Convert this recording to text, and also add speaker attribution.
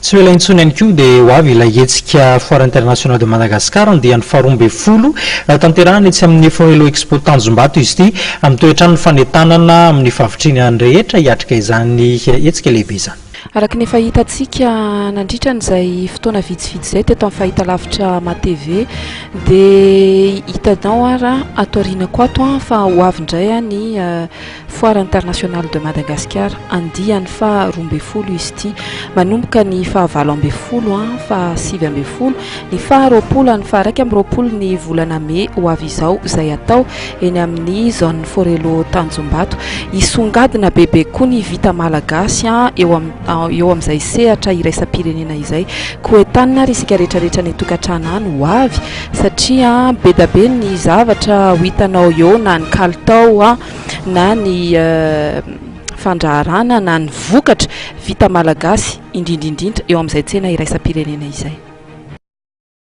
Speaker 1: Tsy ho ela intsony ihany koa dia ho avy ilay hetsika Foire Internationale de Madagascar andiany faharoa ambin'ny folo. Tanterahina etsy amin'ny Forello Expo Tanjombato izy ity. Mitohy hatrany ny fanentanana amin'ny fahavitriana ny rehetra hiatrika izany hetsika lehibe izany.
Speaker 2: Araka ny efa hitantsika nandritra an'izay fotoana vitsivitsy izay teto amin'ny fahitalavitra MATV dia hitanao ara ato aorianako ato fa ho avy indray ny Foire Internationale de Madagascar, andiany faha 12 izy ity. Manomboka ny faha 18, faha 19, ny faha 20 ny faha 21 ny volana mey ho avy izao, izay atao eny amin'ny zone Forello Tanjombato. Hisongadina bebe koa ny vita malagasy eo eo amin'izay sehatra iraisam-pirenena izay. Koa entanina ary isika rehetrarehetra any an-tokantrano any ho avy satria be dia be ny zavatra ho hitanao eo na ny kalitao na ny fandraharana na ny vokatra vita malagasy indrindra indrindra eo amin'izay tsena iraisam-pirenena izay.